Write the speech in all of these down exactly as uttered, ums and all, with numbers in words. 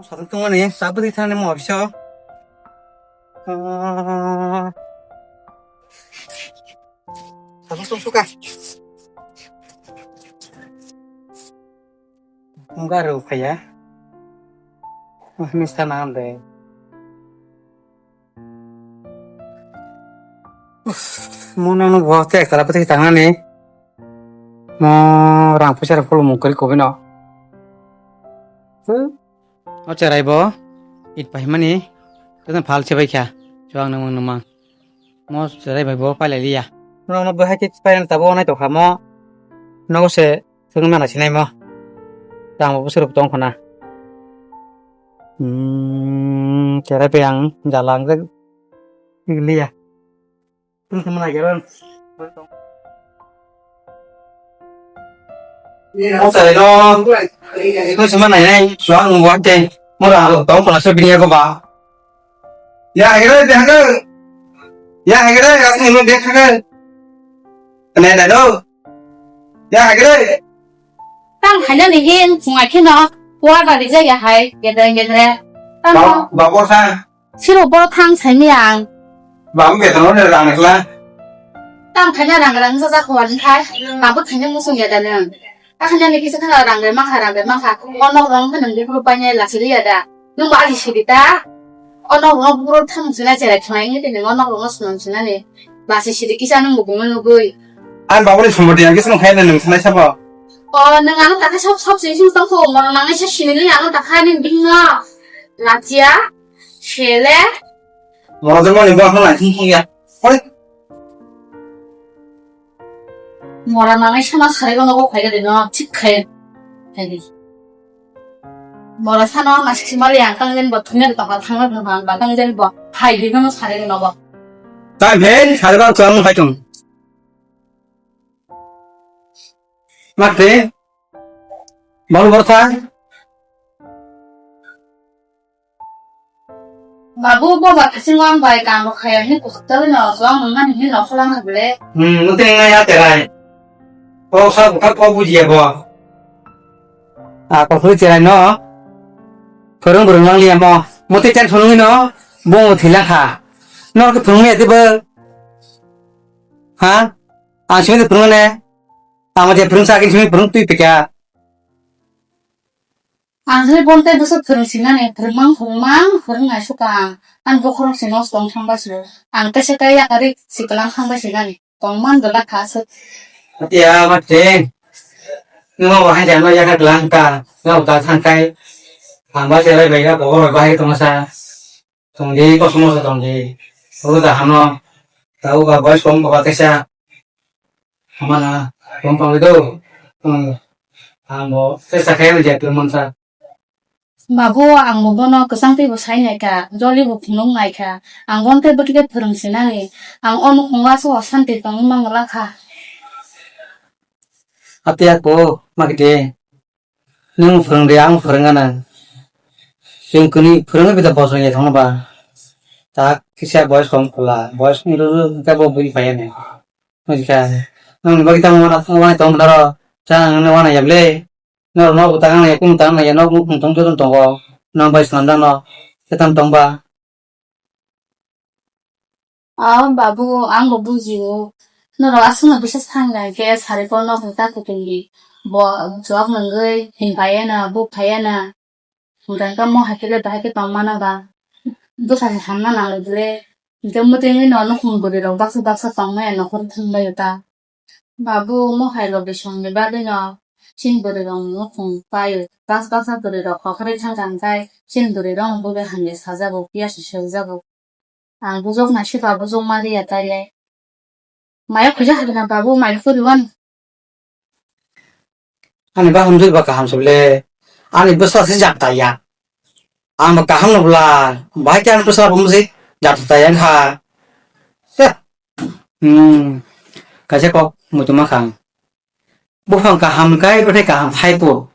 Satung tongmani, sabri thani mo office o. Ah. Satung tong suka. Mungga ro kaya. Mista na ande. Mo nang no bo te kala pati tangnani. Mo rang puisa rok phulumung kwrwi kubui no. O cherai bo it paimani tei phal se bai kha. Chuang nang mang nang mang. Mo cherai bai bo pailai liya. Nang no bo hai khe paina tabo nai tokha mo. Nogo se thwngwi mana sinai mo. Rang bo bwswk rok tong khna. Hmm, cherai bai ang jala ang liya. Tun sama lagi ron. Mau cari dong. Itu sama nai nai. Soal nunggu aja. Murah tahu kalau saya bini aku ba. Ya akhirnya dia ke. Ya akhirnya ya sini mau dia ke. Nai nai dong. Ya akhirnya. Tang khaina ni hin sungai kheno. Kuar dari jaya hai. Gedre gedre. Tang. Bawa sa. Siro bo thang saimaya ang. Babu beton o rang rwkla. Tang thaina rang rang jajak hor wngkha. Babu thaina musung ya da nang. Akhanya ni kisa khana rang rwmang kha, rang rwmang kha. Ono rong kha nang dikhu paine lasi liya da. Nung ba ali sidi ta. Ono rong buro thang sina chera khna ini tini ono rong sina sina ni. Lasi sidi kisa nung bu nugui. Ang babu ni somodi ang kisa nung khaina nung sinai sabo. O nung ano takha sob sob sini sini tong kho moro nang isa sini li ano takha ni bingno. Latia. Sele. Moro jongmani bo hwnla thung thung ya. Hoi. Mora nangai sama sare gono go khaiga de no thik khai. Khai de. Mora sano na sik mali ang kang den bo thungya de tapa thangma thang ba kang den bo. Hai de no sare gono go. Tai ben sare ba chang hai tung. Makte. Bol bor thang. Babu, bo ba thasing wng bai kam rok khaya hini kusuk tagwi no, so ang nang nani hini no kholang ha bwle. Hmm, no teng ya terai. Ko sa buka ko bujiya bo. A ko hoi terai no. Phwrwng bwrwng lang liya mo. Mo te ten phwrwngwi no, bo mo thila kha. No ke phwrwngwi ati bo. Ha? Ang simi phwrwng ne. Tamo je phwrwng sa kin simi phwrwng twi pekya. Ang hwnwi bonte bwswk phwrwng sinani, phwrwngmang hwnmang phwrwng naisukha ang. Ang bokhorok se nosto wng thangba se. Ang tesa khe yakari siklang thangbai sinani. Tongman dwla kha aswk. Atiya ma teng. Nwng bo hai jano yakar lang ta. Nwng ta thang kai. Ang ba se rai bai ga bokhorok bai tongsa. Tongdi, kosom kosom tongdi. Uru da hano. Tau ga boys kom ba tesa. Hamana, tong tong do. Hmm. Ang bo tesa khe je tu mansa. Babu, ang bo bono kwchang tei bo sai nai kha, joli bo phunuk nai kha. Ang bonte bwtwi khe phwrwng sinani. Ang o nukhungo aswk osanti tongwi mangwlak kha. Atiya ko, magde. Nwng phwrwng di, ang phwrwng gana. Chwng kwnwi phwrwngwi bida bosong ya thangno ba. Tak kisa boys kom khwla, boys ni rw rw khe bo bini phai ya ne. Hwnka, nwng bagwi tamo wana, wana tong naro, cha nwng wana ya ble. Noro no uta gana ya, kum ta gana ya, no kum tong tong tongo. Nang bai swnam dano, khe tam tong ba. O babu, ang bo bujio. Norok aswkno bisa sanglai khe sari kolno hwnkha kutung di. Bo jok nungwi hin phaiya na, bu phaiya na. Hwnkha khe mo hai khe le bahai khe tong mano ba. Dosa se hamna nanglai bwle. Hwnkhe mwtwi no nukhung bwrwi rok baksa baksa tong maya nokhor thang bai ta. Babu, mohai rok bisong ni bagwi no chini bwrwi rok ni nukhung pai. Bas baksa bwrwi rok kokhorwi thang kha hwnkhe chini bwrwi rok no bo bai hamya sajago, piya se sokjago. Ang bujok naisika bujok ma riya taile. Maya khuja hagna babu mai khuri wan. Ani ba hamjui ba kaham suble. Ani bwsa se jak ta ya. Ang ba kaham no bwla. Bai khe ani bwsa bo mujui jak ta ya kha. Heh. Hmm. Kaisa kok muitu ma khang. Buphang kaham kai bwthai kaham thai po.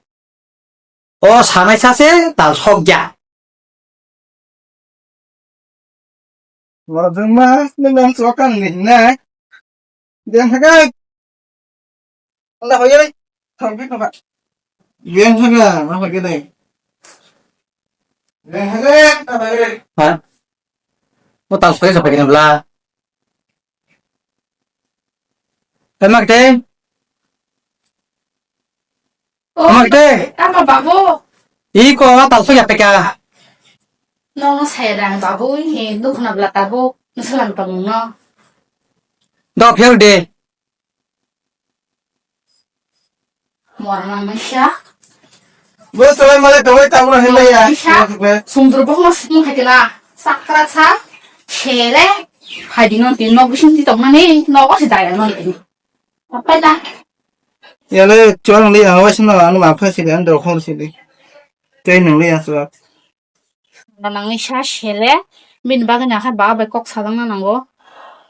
O sanai sa se tal sok ya. Wajwngma, nwng ang chwla kang ni hwnna. Biyang thakai. Wala hoyai. Thang bi thangka. Biyang thakai, ma hoyai dai. Ha? Mo tal soi sa pagina bla. Emak te. Oh, Emak te. Tama babu. Iko tal soi ya peka. No, no, saya dang babu ini duk na bla tabu. Nasalam tamu no. Dok hiu de. Morna misa. Bo salai malai tongoi tangno hinlai ya. Misa. Sumdru bo mas mung hai kela. Sakra sa. Sele. Hai dino tin no bisin ti tong nani no ko si dai no ni. Apa da? Ya le chuang li ang wa sino ang ma pha si dan do khon si di. Tei nang li ya suat. Nangni sa sele, bini bagwi nangkhe ba bai kok sadangna nango.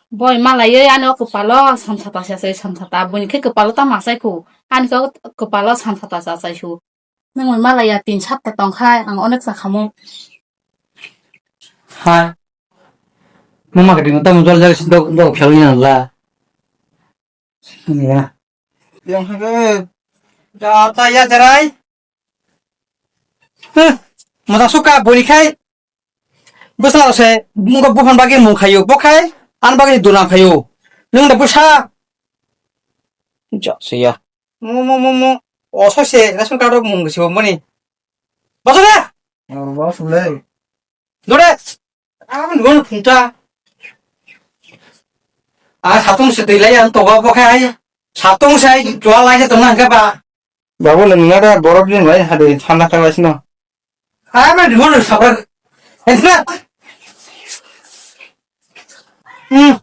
Boi malaiwi ani o kwpalo samsata se achai samsata, buini khe kwpalo tamo achai kho, ani khe kwpalo samsata se achai su. Nwng bai malaiya tin satta tongkha ang onek sakhamu. Ha. Mama khe tamo jor jor si dok dok khelwi nang la. Ya. Yang hage. Ya ta ya derai. Huh, mata suka boni khai. Bwsla se mungo buphang bagwi mung khayo, bo khai an bagwi dulam khayo. Nwng da bwsa. Ja se ya. Mo, mo, mo, mo. O so se ration card mung se mani. Basa da. Oro ba sule. Dore. Ang ngon phungta. A satung se tei lai ang toba bo khai. Satung sai jua lai se tong nang khe ba. Babu le nina da borok din lai hade thanda khai waisno. Ama dibon sabra. Entna. Hmm.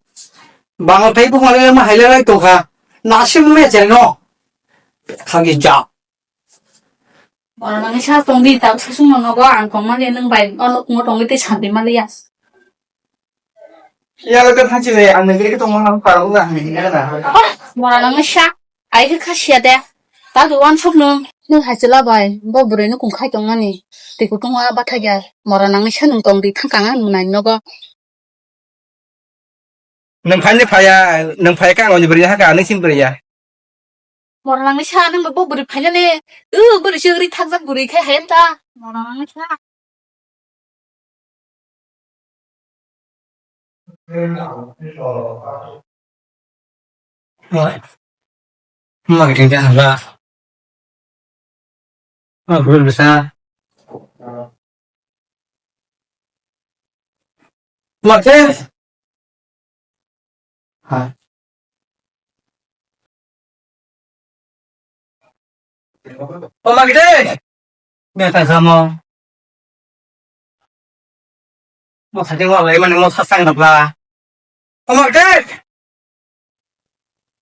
Bangal thai bu male ma haile lai tongkha. Nasim me jeno. Khagi ja. Oro nangni sa tongdi tak sasung nogo ang tongma le nwng bai ono kungo tongwi tei santi maliya. Yalo ka thanchi le ang nangri ka tongma ang parang na hangni na. Mora nangni sa ai khe kha sia de. Ta do wan sok nung. Nung hai chwla bai bo bwrwi no kung khai tong nani. Tei kutung wa bathai ya. Mora nangni sa nung tong di thang kang ang nai nogo. Nung phai ni phaya, nung phai ka ang ni bwrwi ha ka nung sin bwrwi ya. Mora nangni sa nung bo bwrwi phai nani. U bwrwi se ri thak jak bwrwi khai hai ta. Mora nangni sa. Oi. Magi tinggal lah. Oh, belum bisa. Magi. Ha. O Magi de. Biasa samo. Mo sate mo lai mani mo sasang dok la. O Magi de.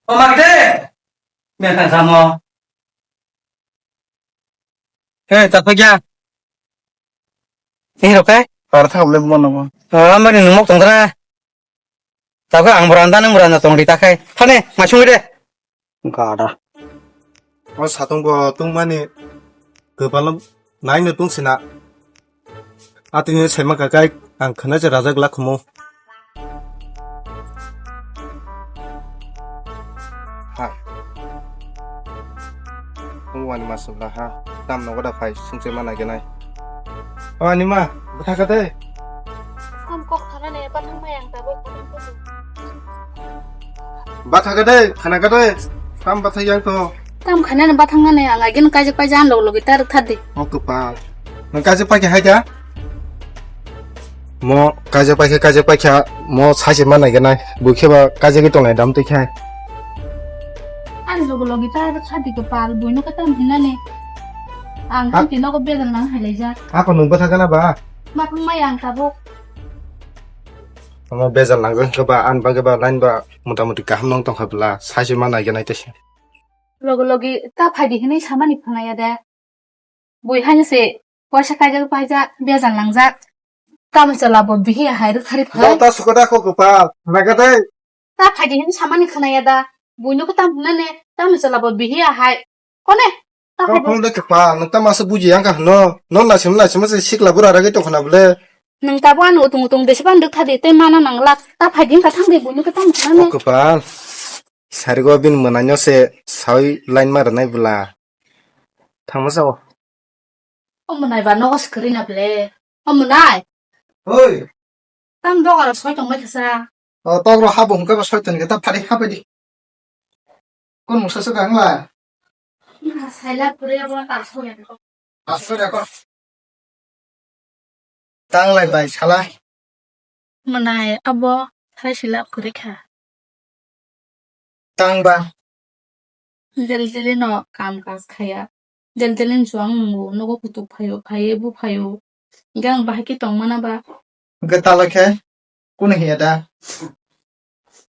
O Magi de. Biasa samo. He, ta kho gya. Ni rok kai? Par thak le mo no mo. O, mani nung mok tong tra. Tabuk ang branda nang branda tong di takhai. Thane, ma sungwi de. Gada. O satung bo tungmani kwpalo naino tungsina. Atini sema kakai ang khana je rajak lakhumu. Ha. Wani masuk dah ha. Tam nogo da phai sungse mana genai. O ani ma, bwtha kha tei. Sam kok thana ne, bathang mai ang tabuk, bathang kudu. Bwtha kha tei, khana kha tei. Tam bwtha yang to. Tam khana ne, bathang ne, ang agin kaijak paijak ang log logi tar thar di. O kwpal. Nang kaijak paikha hai kha? Mo kaijak paikha, kaijak paikha, mo saise mana genai. Bui khe ba kaijak tong lai dam twi khai. Ani log logi tar thar di kwpal, buino khe tam hinani. Ang ha? Tini nogo bedal nang hai laijak. Ako nung bwtha gana ba? Bathang mai ang tabuk. Omo bejal nangjak hwnkhe ba, ani bagwi ba line ba motamuti kaham nang tongkha bwla, saise ma naigenai teisa. Logi logi ta phaidi hinwi samani khwnaya de. Bui haino se poisa kaijak paijak, bejal nangjak. Tamo chwla bo bihiya hai rwkha rwkha. Dota sukoda kho kwpal, naga de. Ta phaidi hinwi samani khwnaya da. Buino khe tamo hwnna ne, tamo chwla bo bihiya hai. Kone? Ta phaidi. Kok de kwpal, nwng ta masa buji yang kha hwno. No naising naising masa sikla bura ragwi tongkha na bole. Nwng tabo ano utung utung desi ban rwkha di, tei mana nang lak. Ta phaidi wngkha thang di, buino khe tamo hwnna ne. Kok kwpal. Sarigo bini mwnaino se sawi line ma rwnai bwla. Thangma sao. O mwnai ba nogo se kwrwi na bole. Omonai. Oi. Tam dogaro soi tong mai kha sa. O tokro habo hwnkhe bo soi tong khe ta phari habai di. Kon mungsa se kang la. Saila puri abo ta soi ko. Asoi ko. Tang lai bai sala. Manai abo sai sila puri kha. Tang ba. Jel jeli no kam kaj khaya. Jel jeli ni chuang nungo, nogo kutuk phaio, phaiye bo phaio. Gang bahai khe tong mana ba? Hwnkhe tala khe? Kunu hiya da?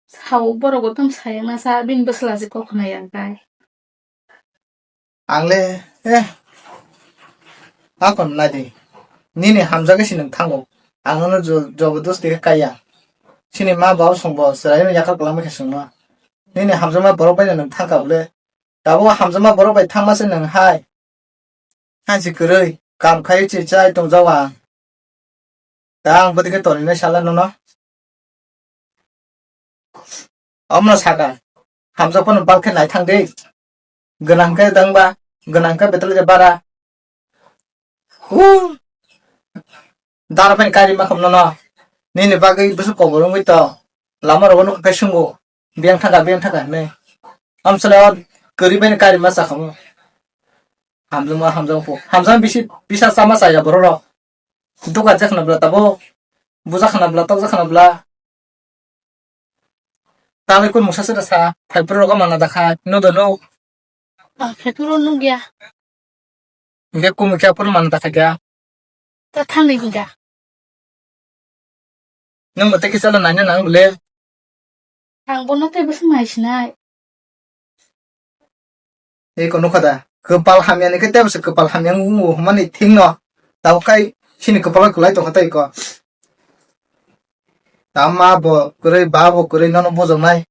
Sao borok o tong sayang na sa, bini bwsla se kok khna yang kai. Ang le, eh. Akon nai di. Nini hamjagwi si nwng thango. Ang nono jo-, jobodosti khe kaiya. Chini ma ba songbo chwraino yakar kwlangma khe songma. Nini hamjakma borok bai no nwng thangkha bole. Tabuk hamjakma borok bai thangma se nwng hai. Hai se kwrwi, kam khai se chai tongjao ang. Da ang bwdikhe tonwi nai sala nono. Omono saka, hamjak phano bal khe naithang di. Gwnang khe dangba, gwnang khe betel je bara. Hu. Dara pen kari makham nono. Nini bagwi bwswk kobor wngwi to. Lama rogo nukha khe sungo. Biyang thaka, biyang thaka hinwi. Amsala o kwrwi bai kari ma chakhamu. Hamjakma, hamjakma phu. Hamjakma bisi, bisa chama chaya borok rok. Doga jakna bla tabo. Buja khana bla, tok jakna bla. Talai kun mungsa sida sa, phai borok rok mana dakha, no do no. Ah, pheturo nukya. Hingke kumui khe aphuru man ta khaikha. Ta thangni hingka. Nwng bo tei kisa le naina nang bole. Ang bono tei bwswk nai sinai. Eko nukha da. Kwpal hamya ni khe tei bwswk kwpal hamya wng-, wngmani thik no. Tabuk kai chini kwpal kwlai tongkha tei ko. Tama bo kwrwi, ba bo kwrwi nono bujoknai.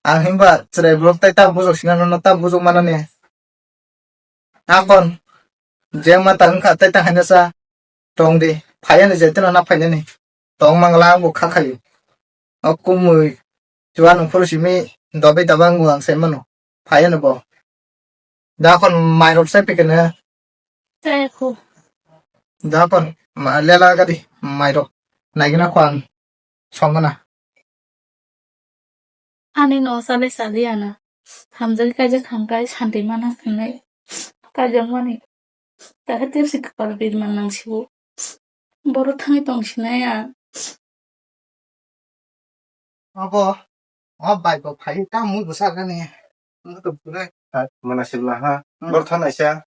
Ang hinba chwrai borok tei ta bujok sina nono ta bujok manani. Akon jengma ta wngkha tei ta haino sa tong di. Phaiya ni je tino na phainani. Tong mangla ang bo kha khaio. O kumui chuan phuru simi dobe tabang bo ang sai mano. Phaiya ni bo. Dakon mairok sai pikene. Sai khu. Dakon ma lela gadi mairok. Naigina kho ang songmana. Ani no sale sale ana. Hamjagwi kaijak thangkai santi mana hinwi. Kaijak mani. Takhe tepsi kwpal birman nang sibo. Boro thangwi tong sinai ang. Abo, o bai bo phai ta mui bwsa gani. Ang to bwrwi. Ha, mana sibla ha. Hmm. Bor thang naisa.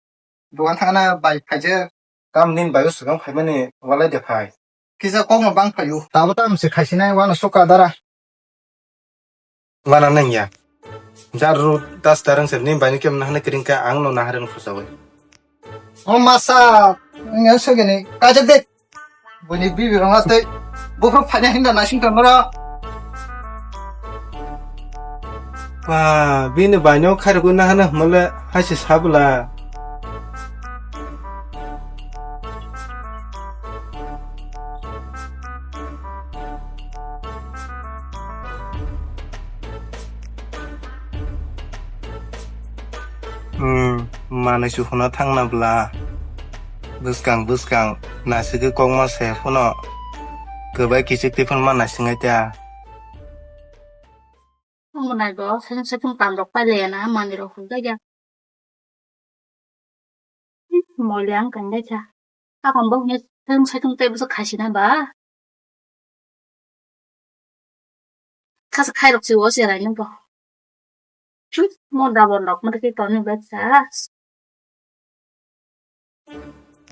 Dogan thangna bai phaijak. Kam nin bai swkang phaimani walai de phai. Kisa kokno bang phaio. Tabo tam se khaisinai wano suka dara. Wana nangya. Jar ru das darang se nin bai ni kem nahane kring ka ang no nahareng phusawi. O masa, nge sogeni kajak de. Buni bibi rong tei buphang phaina hinda nasing tongmara. Ba, bini baino khairokgwi nahana hwnmale haise sabwla. Hmm, manwi su hwnna thangna bwla. Bwskang, bwskang, naisingwi kokma se phano kwbai kichik twi phano ma naisingwi ta. Omo nai bo, saichung saichung kam rok pai laiya na, manwi rok hwn khe ya. Moile ang kang kha. Akon bo hwnwi saichung saichung tei bwswk khaisina ba. Khasa khairok si o cherai nw bo. Mo dabon rok mari khe toni bwsa.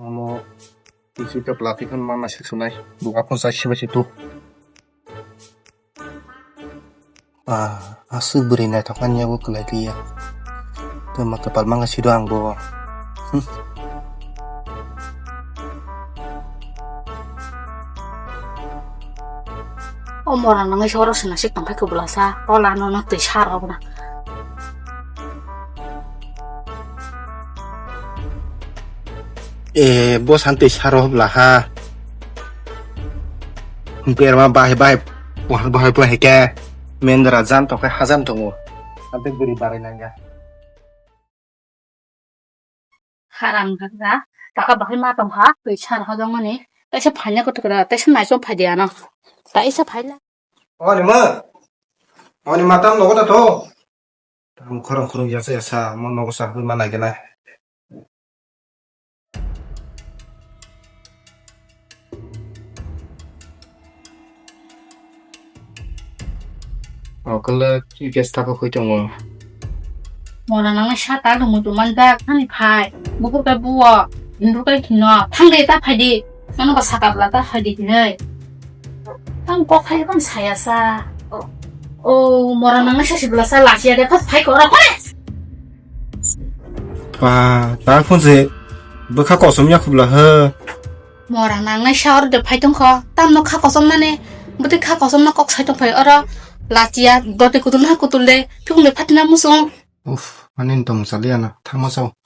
Amo tisi to plastic hwn ma naisik sunai. Buga phunsa sibai si tu. Ah, aswk bwrwi naithok ani abo kwlai khe ya. Tei ma kwpal mangkha sido ang bo. Hmm. O mora nangwi soro sina sik tongphai khe bwlasa, o lano no twi sar obo na. E, bo san twi sar o bwla ha. Berma bahai bahai, bahai bahai khe mendra jan tongkhe hajam tongo. Ante bwrwi barai nangya. Karam gada. Taka bahai ma tong ha. Twi sar ha dong mani. Taisa phaina ko tukra. Taisa nai chong phai dia no. Taisa phaila. Oni ma. Oni matam nogo da to. Tam khorang khorang yasa yasa mo nogo sa hui ma nai gana. Okole gas tapa khui tongo. Mora nangnai sa ta dong mutu manjak thani phai. Bukur kai buo, indur kai khino, thang de ta phai di. Mano ba saka bla ta phai di hinoi. Tam kok phai kon saya sa. O mora nangnai sa si bla sa la sia de phai ko ra phai. Pa, ta phone se bwkha kosom ya khubla he. Mora nangnai sa or de phai tong kho. Tam no kha kosom nane. Bwtwi kha kosom no kok sai tong phai oro. Lachia dote kutul na kutul de. Phung de phatina musung. Uf, ani tong saliya na. Thangma sao.